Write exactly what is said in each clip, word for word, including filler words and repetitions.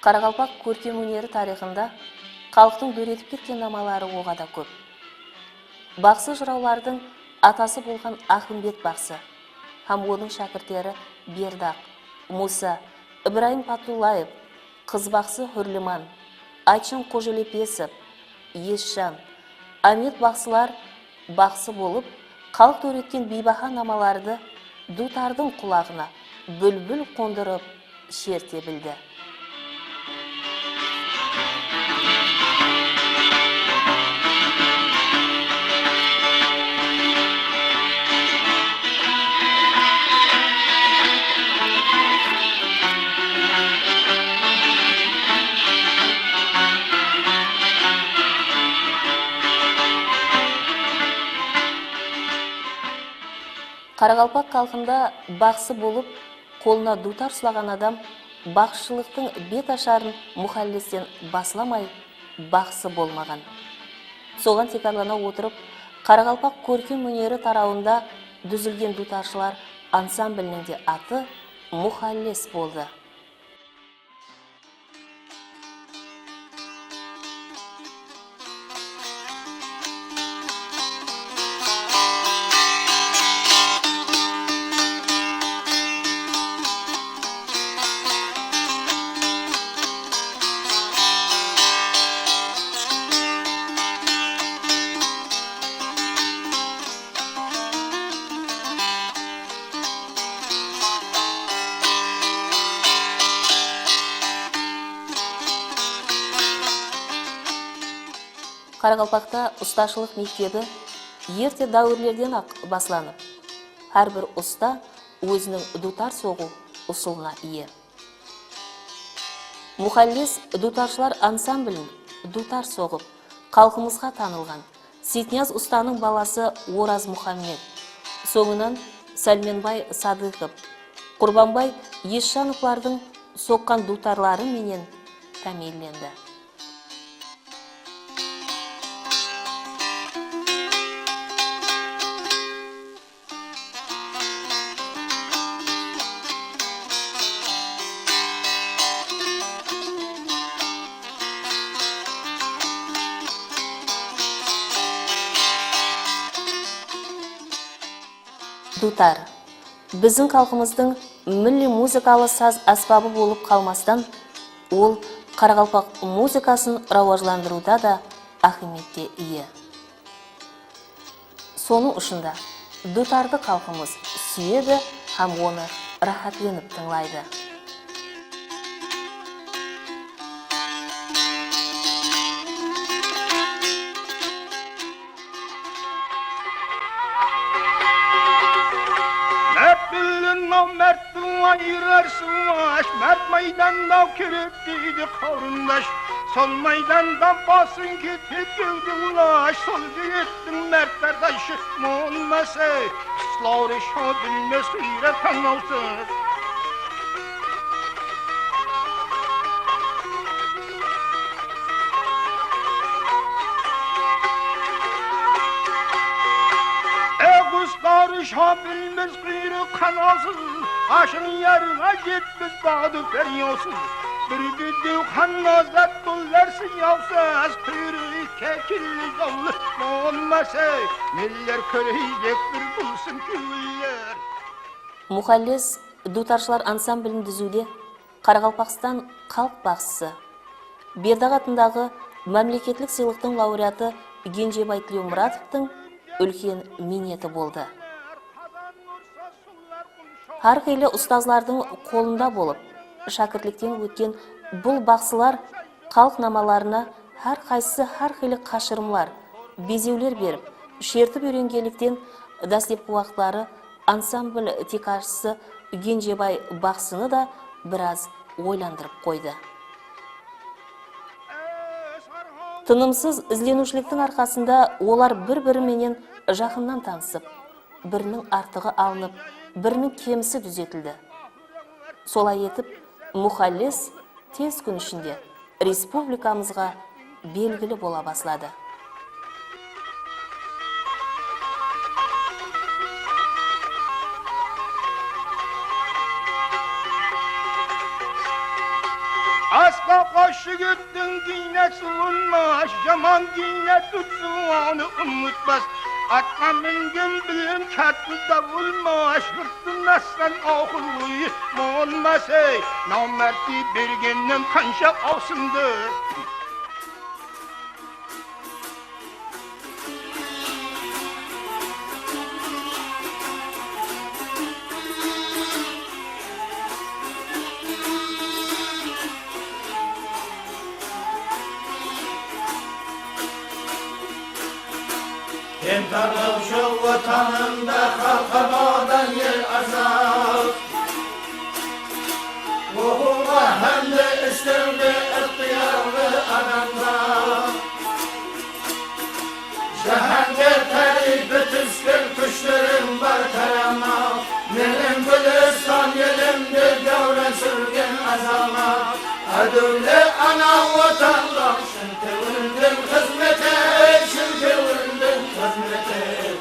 Qaraqalpaq kórkem óneri tariyxında xalıqtıń dóretip ketken namaları oǵada kóp. Baqsı jırawlardıń atası bolǵan Aqımbet baqsı hám onıń shákirtleri Berdaq, Musa, Ibrayım Patullaev, qız baqsı Húrliman, Aytshin Qojalepesov, Esjan, Ámet baqsılar baqsı bolıp, xalıq dóretken biybaha namalardı duwtardıń qulaǵına búlbil qondırıp sherte bildi. Qaraqalpaq xalqında baqsı bolıp, qolına duwtar uslaǵan adam baqsıshılıqtıń bet asharın Muxallesten baslamay baqsı bolmaǵan. Soǵan tiykarlana otırıp, qaraqalpaq kórkem óneri tarawında dúzilgen duwtarshilar ansambliniń de atı Muxalles boldı. Qaraqalpaqta ustashılıq mektebi erte dáwirlerden-aq baslanıp, hár bir usta óziniń duwtar soǵıw usılına iye. Muxalles duwtarshilar ansamblin duwtar soǵıp, xalqımızǵa tanılǵan Seytniyaz ustanıń balası Oraz Muxammed, sońınan Sálmenbay Sadıqov, Qurbanbay Esjanovlardıń soqqan duwtarları menen támiyinlendi. Duwtar. Biziń xalqımızdıń milliy muzıkalı saz ásbabı bolıp qalmastan, ol qaraqalpaq muzıkasın rawajlandırıwda da áhmiyetke iye. Sonıń ushın da duwtardı xalqımız súyedi hám onı ráhátlenip tıńlaydı. Márt penen naw márttiń ayırar suwash, márt maydanda kerek deydi qarındash. Sol maydanda basıń kete kewdeń lash, sol jigittiń mártpardash. Bolmasa, quslawrı sha bilmes qıyra tańawsız. Ey, quslar sha bilmes quyrıq qanawsız, ashıq yarıǵa jetpes badı páryawsız. Bir bedew qanazat bolar sıyawsız, quyrıǵı kekilli jawlı bolmasa, neler kóreyik bir bulsın kewiller. Muxalles duwtarshilar ansamblin dúziwde Qaraqalpaqstan xalıq baqsısı, Berdaq atındaǵı mámleketlik sıylıqtıń laureatı Genjebay Tilewmuratovtıń úlken miyneti boldı. Hár qıylı ustazlardıń qolında bolıp, shákirtlikten ótken bul baqsılar xalıq namalarına hár qaysısı hár qıylı qashırımlar, bezewler berip, shertip úyrengenlikten, dáslepki waqıtları ansambl tiykarshısı Genjebay baqsını da biraz oylandırıp qoydı. Tınımsız izleniwshiliktiń arqasında olar bir-biri menen jaqınnan tanısıp, biriniń artıǵı alınıp, biriniń kemisi dúzetildi. Solay etip, Muxalles tez kún ishinde respublikamızǵa belgili bola basladı. Asqa Ǵosh jigittiń giyne suwılmas, jaman giyne dud suwıwdı umıtpas. Atqa mingen bilim kattı davılmas, jurttı nastan oqıwı muwılmas, ey, nomártke bergennen qansha awsındı. Kemtarlıq joq Watanımda, xalqqa nadan el azat. Oqıwǵa hám de islewge ixtıyarlı adamlar. Jáhánge táriypi túsken kúshlerim bar qaramaq. Meniń Gúlistan elimde dáwran súrgen azamat. Ádiwli ana Watanǵa shın kewilden xızmet et, shın kewilden xızmet et.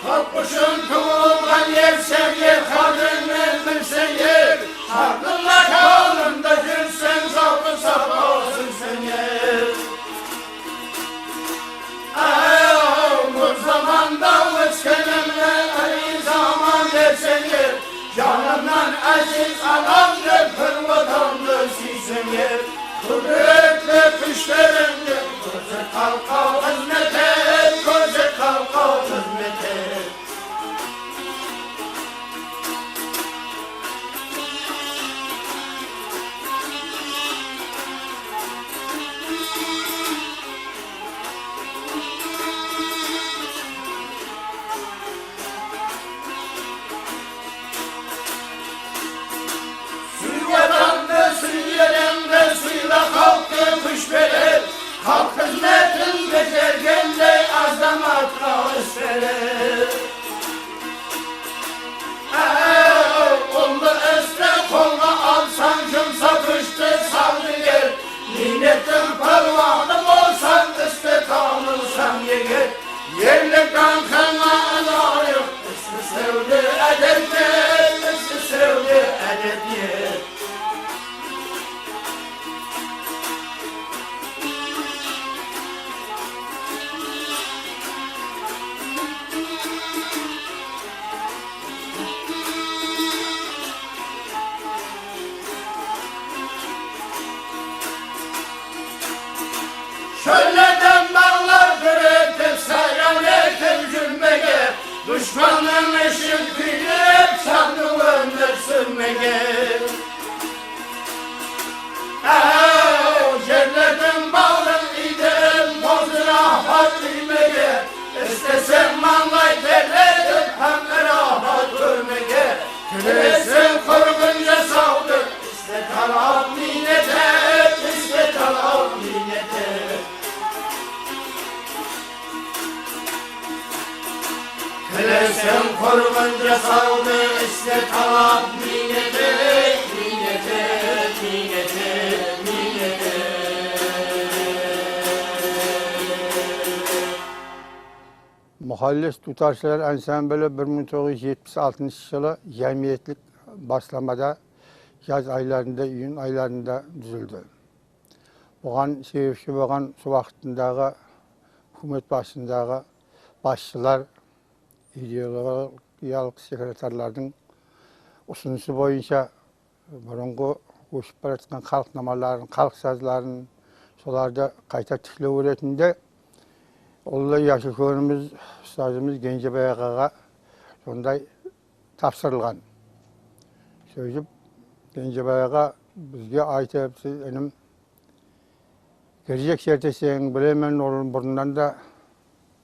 Xalıq ushın tuwılǵan erseń er, qádirin bilseń er, sharqıllaq jolında júrseń, zawqı sapasın seń er. Aw, bir zamanda ótkenimni iliy zaman erseń er, janımnan áziz adam dep bir Watandı súyseń er. Qúdiretli kúshlerińdi kórset, xalıqqa xızmet et, kórset, xalıqqa xızmet et. Súy Watandı, súy elińdi, sıyla xalıqtı kúsh berer. Xalıq xızmetin bejergendey azamatqa is berer. Áw, ullı isti qolǵa alsań, jumsaq kúshti sawdınger. Miynettiń pálwanı bolsań, iste tanılsań eger. Erlik dańqıńa ılayıq, is islewdi ádet et, is islewdi ádet et. Shóllerden baǵlar dúr etip, sayran etip júrmege, dushpannıń ishin kúydirip, shandı ómir súrmege. Áw, jerlerdiń bawırın iydirip, mozı rahat iymege, isteseń mańlay terletip, hám rahat kórmege, tileseń qurǵın jasawdı, iste talap miynet et, iste talap miynet et. Tileseń qurǵın jasawdı, iste talap miynet et, miynet et, miynet et, miynet et. Muxallis duwtarshılar ansambli bir mıń toǵız júz jetpis altınshı jılı jámiyetlik baslamada jaz aylarında, iyun aylarında dúzildi. Buǵan sebepshi bolǵan usı waqtındaǵı húkimet basındaǵı basshılar, ideologiyalıq sekretarlardıń usınısı boyınsha burınǵı óship baratqan xalıq namaların, xalıq sazların, solardı qayta tiklew retinde ullı jasúlkenimiz, ustazımız Genjebay aǵaǵa sonday tapsırılǵan. Sóytip, Genjebay aǵa bizge aytıp, "Siz, inim, keleshek sherteseń, bilemen, ol burınnan da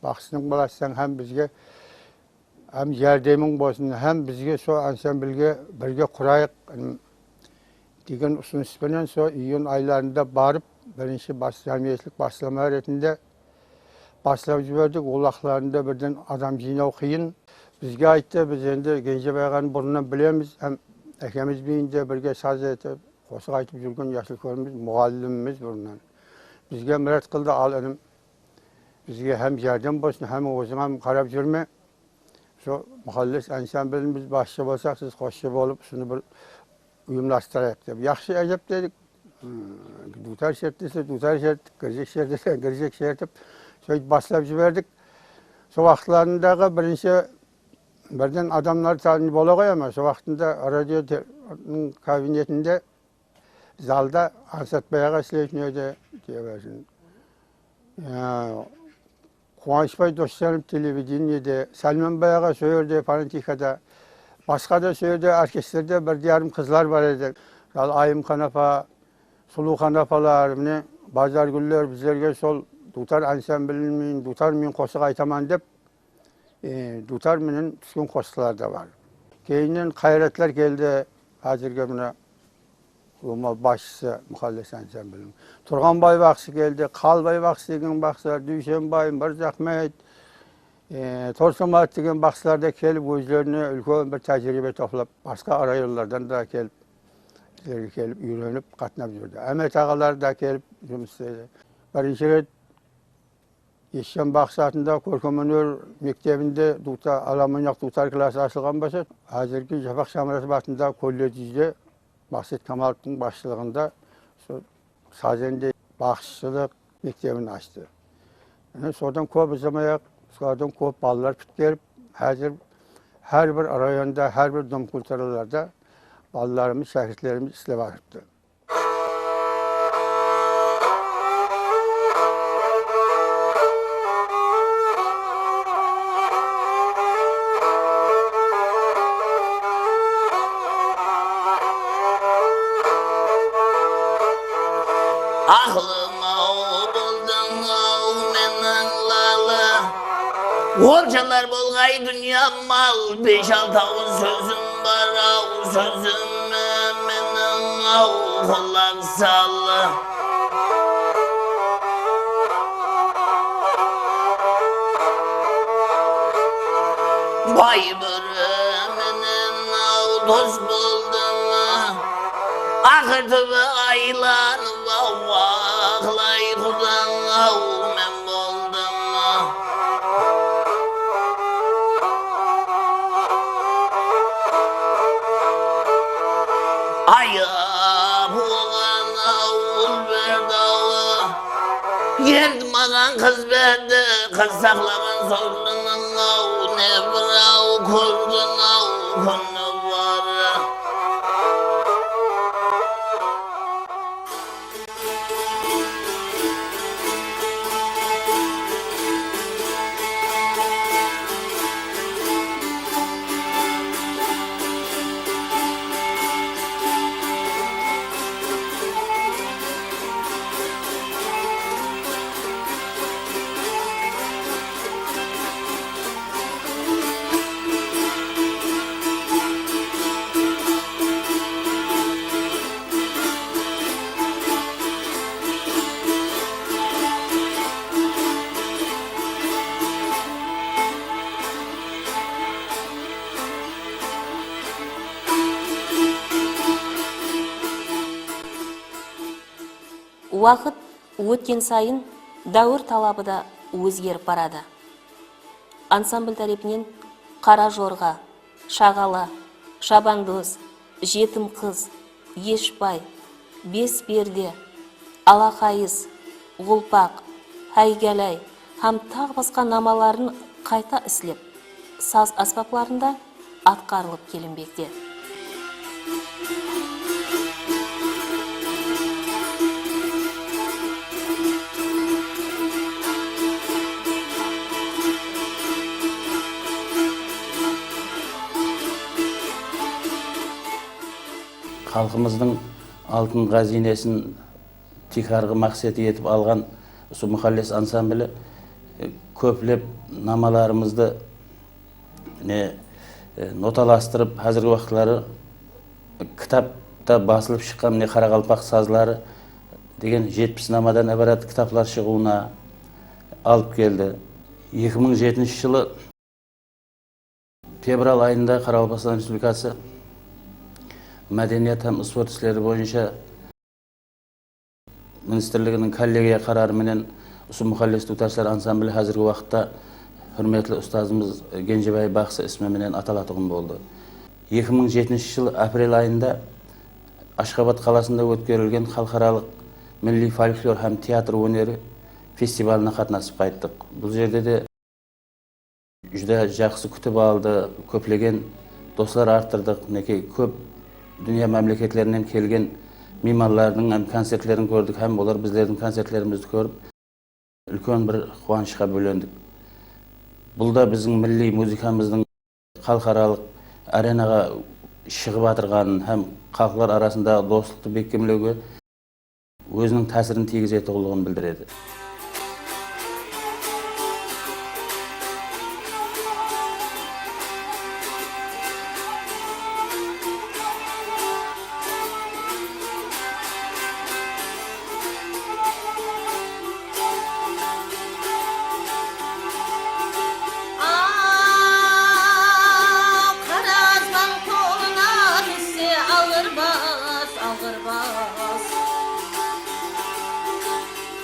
baqsınıń balasısań, hám bizge hám járdemiń bolsın, hám bizge sol ansamblge birge qurayıq", inim, degen usınıs penen sol iyun aylarında barıp, birinshi bas-, jámiyetlik baslama retinde baslap jiberdik. Ol waqıtlarında birden adam jıynaw qıyın. Bizge ayttı, biz endi Genjebay aǵanı burınnan bilemiz, hám ákemiz benen de birge saz etip, qosıq aytıp júrgen jasúlkenimiz, muǵallimimiz burınnan. Bizge mirát qıldı, "Al, inim, bizge hám járdem bolsın, hám óziń hám qarap júrme. Sol Muxalles ansamblin biz basshı bolsaq, siz qosshı bolıp, usını bir uyımlastırayıq dep. Yaqshı, ájep dedik. Hmm, duwtar shert dese, duwtar sherttik, girjek shert dese, girjek shertip, sóytip baslap jiberdik. Sol waqıtlarındaǵı birinshi birden adamlar tanı bola ǵoy, ama sol waqtında radio te-, nıń kabinetinde zalda Ańsatbay aǵa isleytin edi, deyebersin. Ya, Quwanıshbay Dosjanov televideniede, Sálmenbay aǵa sol jerde fonotikada, basqa da sol jerde orkestrde bir yarım qızlar bar edi. Al Ayımxan apa, Sulıwxan apalar, mine, Bazargúller bizlerge sol duwtar ansamblin menen, duwtar menen qosıq aytaman dep, e, duwtar menen túsken qosıqlar da bar. Keyinnen Qayratlar keldi, házirgi mına ulıwma basshısı Muxalles ansambliniń. Turǵanbay baqsı keldi, Qalbay baqsı degen baqsılar, Dúysenbay, Mırzaxmet, e, Tursamat degen baqsılar da kelip, ózlerine úlken bir tájiriybe toplap, basqa rayonlardan da kelip, bizlerge kelip, úyrenip, qatnap júrdi. Ámet aǵalar da kelip jumıs isledi. Birinshi ret Esjan baqsı atında kórkem óner mektebinde duwta-, alamoynaq duwtar klası ashılǵan bolsa, házirgi Japaq Shamuratov atında kolledjde Maqset Kamalovtıń basshılıǵında sol sazende baqsıshılıq mektebin ashtı. Mine, sodan kóp uzamay-aq, solardan kóp balalar pitkerip, házir hár bir rayonda, hár bir dom kulturalarda balalarımız, shákirtlerimiz islep atırıptı. Aqlıń-aw, boldıń-aw, meniń lala. Oljalar bolǵay dúnya mal, bes-altı awız sózim bar-aw, sózime meniń-aw, qulaq sal. Bay bóri menen-aw dos boldıń, aqır túbi aylanıp-aw, aqlay qudań-aw, men boldım. Ayap oǵan awıl bir dalı, endi maǵan qız berdi, qız saqlaǵan sorlınıń-aw, ne bir-aw kúrgin-aw kúni bar. Waqıt ótken sayın dáwir talabı da ózgerip baradı. Ansambl tárepinen Qara jorǵa, Shaǵala, Shabańdoz, Jetim qız, Eshbay, Bes perde, Alaqayız, Ǵulpaq, Háygálay hám taǵı basqa namaların qayta islep, saz ásbaplarında atqarılıp kelinbekte. Xalqımızdıń altın ǵáziynesin tiykarǵı maqseti etip alǵan usı Muxalles ansambli, e, kóplep namalarımızdı, mine, e, notalastırıp, házirgi waqıtları kitapta basılıp shıqqan, mine, Qaraqalpaq sazları degen jetpis namadan ibarat kitaplar shıǵıwına alıp keldi. Eki mıń jetinshi jılı fevral ayında Qaraqalpaqstan Respublikası Mádeniyat hám sport isleri boyınsha ministrliginiń kollegiya qararı menen usı Muxalles duwtarshılar ansambli házirgi waqıtta Húrmetli ustazımız Genjebay Baqsı ismi menen atalatuǵın boldı. Eki mıń jetinshi jıl aprel ayında Ashxabad qalasında ótkerilgen xalıqaralıq milliy folklor hám teatr óneri festivalına qatnasıp qayttıq. Bul jerde de júdá jaqsı kútip aldı, kóplegen doslar arttırdıq. Minekey, kóp dúnya mámleketlerinen kelgen miymanlardıń hám koncertlerin kórdik hám olar bizlerdiń koncertlerimizdi kórip, úlken bir quwanıshqa bólendik. Bul da biziń milliy muzıkamızdıń xalıqaralıq arenaǵa shıǵıp atırǵanın hám xalıqlar arasındaǵı doslıqtı bekkemlewge óziniń tásirin tiygizetuǵınlıǵın bildiredi. Aw, qarazlań qolına tússe, aǵırbas, aǵırbas.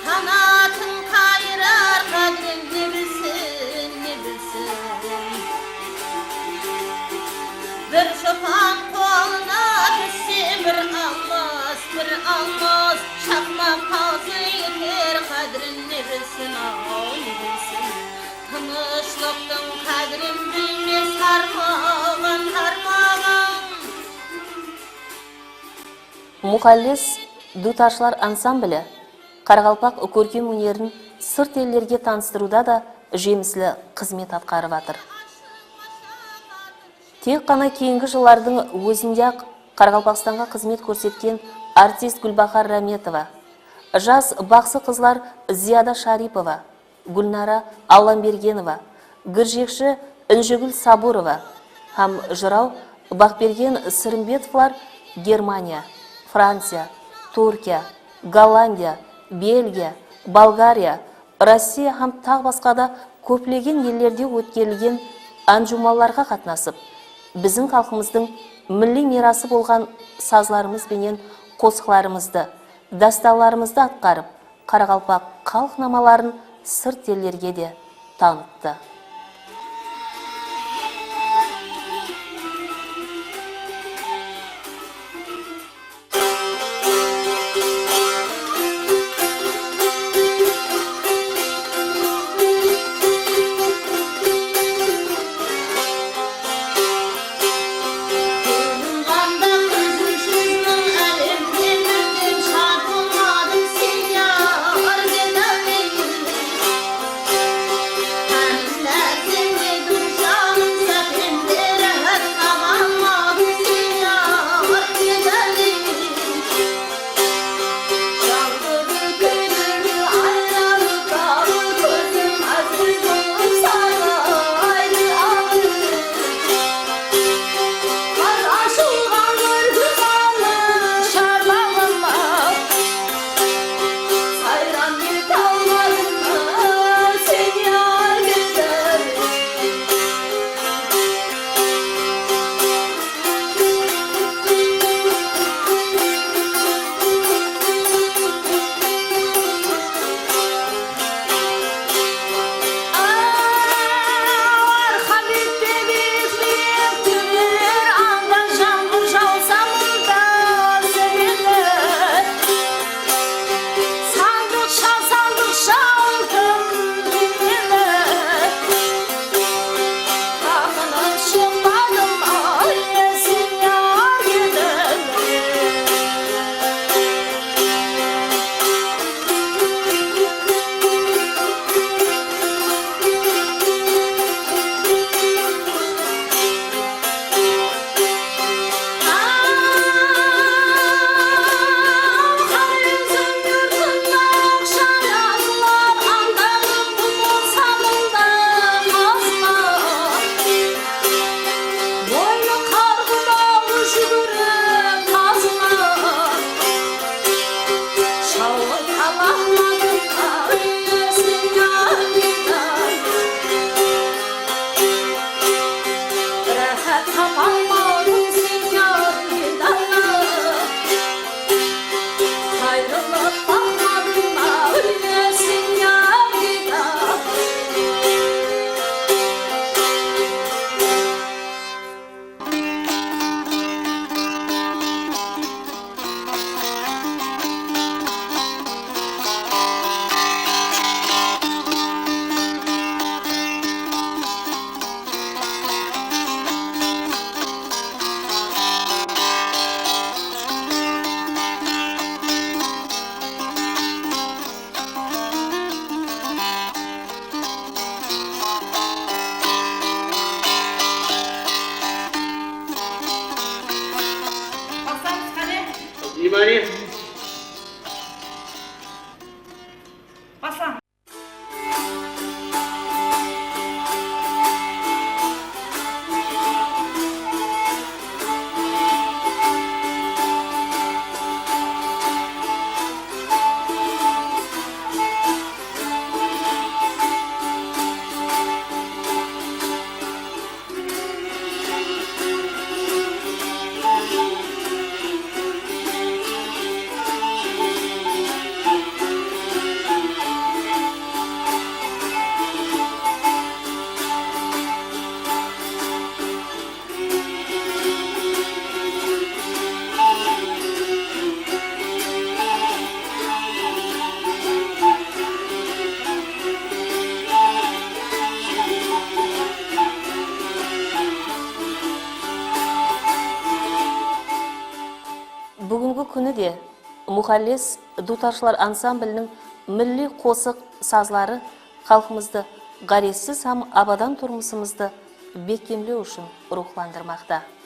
Qanatın qayırar, qádirin ne bilsin, ne bilsin. Bir shopan qolına tússe, bir almas, bir almas, shaqmaq tawzı eter, qádirin ne bilsin, aw, ne bilsin. Tınıshlıqtıń qádirin bilmes harmaǵan, harmaǵan. Muxalles duwtarshılar ansambli qaraqalpaq kórkem ónerin sırt ellerge tanıstırıwda da jemisli xızmet atqarıp atır. Tek ǵana keyingi jıllardıń ózinde-aq Qaraqalpaqstanǵa xızmet kórsetken artist Gúlbahar Rámetova, jas baqsı qızlar Ziyada Sharipova, Gúlnara Allambergenova, girjekshi Injigúl Saburova hám jıraw Baqbergen Sırımbetovlar Germaniya, Franciya, Túrkiya, Gollandiya, Belgiya, Bolgariya, Rossiya hám taǵı basqa da kóplegen ellerde ótkerilgen ánjumanlarǵa qatnasıp, biziń xalqımızdıń milliy miyrası bolǵan sazlarımız benen qosıqlarımızdı, dástanlarımızdı atqarıp, qaraqalpaq xalıq namaların sırt ellerge de tanıttı. Baslań. Búgingi kúni de Muxalles duwtarshılar ansambliniń milliy qosıq sazları xalqımızdı ǵárezsiz hám abadan turmısımızdı bekkemlew ushın ruwxlandırmaqta.